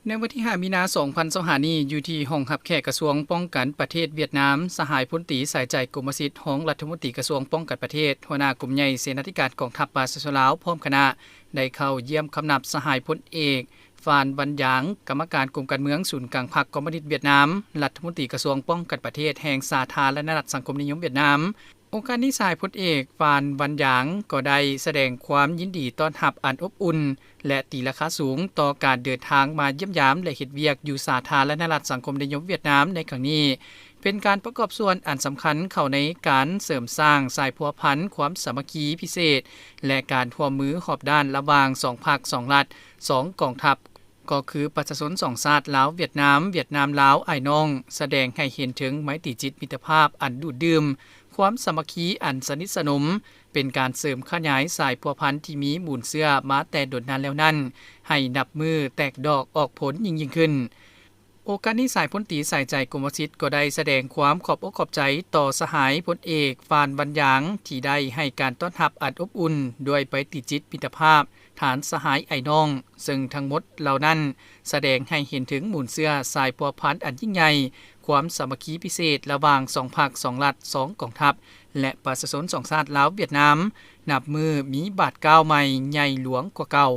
ໃນວັນທີຫ້າ ມີນາ ສອງພັນຊາວຫ້ານີ້ ຢູ່ທີ່ຫ້ອງຮັບແຂກກະຊວງປ້ອງກັນປະເທດຫວຽດນາມ, ສະຫາຍພົນຕີ ສາຍໃຈ ກົມມະສິດ ຮອງລັດຖະມົນຕີກະຊວງປ້ອງກັນປະເທດ, ຫົວໜ້າກົມໃຫຍ່ເສນາທິການກອງທັບປະຊາຊົນລາວ ພ້ອມຄະນະ ໄດ້ເຂົ້າຢ້ຽມຄຳນັບສະຫາຍພົນເອກ ຟານ ວັນຢາງ ກຳມະການກົມການເມືອງສູນກາງພັກຄອມມູນິດຫວຽດນາມ, ລັດຖະມົນຕີກະຊວງປ້ອງກັນປະເທດແຫ່ງສາທາລະນະລັດສັງຄົມນິຍົມຫວຽດນາມ. ໂອກາດນີ້ ສະຫາຍພົນເອກ ຟານ ວັນຢາງ ກໍໄດ້ສະແດງຄວາມຍິນດີຕ້ອນຮັບອັນອົບອຸ່ນ ແລະ ຕີລາຄາສູງຕໍ່ການເດີນທາງມາຢ້ຽມຢາມ ແລະ ເຮັດວຽກຢູ່ສາທາລະນະລັດສັງຄົມນິຍົມຫວຽດນາມໃນຄັ້ງນີ້ ເປັນການປະກອບສ່ວນອັນສຳຄັນເຂົ້າໃນການເສີມສ້າງສາຍພົວພັນຄວາມສາມັກຄີພິເສດ ແລະ ການຮ່ວມມືຮອບດ້ານລະຫວ່າງສອງພັກ, ສອງລັດ, ສອງກອງທັບ ກໍຄືປະຊາຊົນສອງຊາດ ລາວ-ຫວຽດນາມ, ຫວຽດນາມ-ລາວ ອ້າຍນ້ອງ, ສະແດງໃຫ້ເຫັນເຖິງໄມຕີຈິດມິດຕະພາບອັນດູດດື່ມ, ຄວາມສາມັກຄີອັນສະໜິດສະໜົມ, ເປັນການເສີມຂະຫຍາຍສາຍພົວພັນທີ່ມີມູນເຊື້ອມາແຕ່ດົນນານແລ້ວນັ້ນ ໃຫ້ນັບມື້ແຕກດອກອອກຜົນຍິ່ງໆຂຶ້ນ. ໂອກາດນີ້ ສະຫາຍພົນຕີ ສາຍໃຈ ກົມມະສິດ ກໍໄດ້ສະແດງຄວາມຂອບອົກຂອບໃຈຕໍ່ສະຫາຍພົນເອກ ຟານ ວັນຢາງ ທີ່ໄດ້ໃຫ້ການຕ້ອນຮັບອັນອົບອຸ່ນດ້ວຍໄມຕີຈິດມິດຕະພາບ ຖານສະຫາຍອ້າຍນ້ອງ, ເຊິ່ງທັງໝົດເຫຼົ່ານັ້ນສະແດງໃຫ້ເຫັນເຖິງມູນເຊື້ອສາຍພົວພັນອັນຍິ່ງໃຫຍ່, ຄວາມສາມັກຄີພິເສດລະຫວ່າງສອງພັກ, ສອງລັດ, ສອງກອງທັບ ແລະ ປະຊາຊົນສອງຊາດ ລາວ-ຫວຽດນາມ ນັບມື້ມີບາດກ້າວໃໝ່ໃຫຍ່ຫຼວງກວ່າເກົ່າ.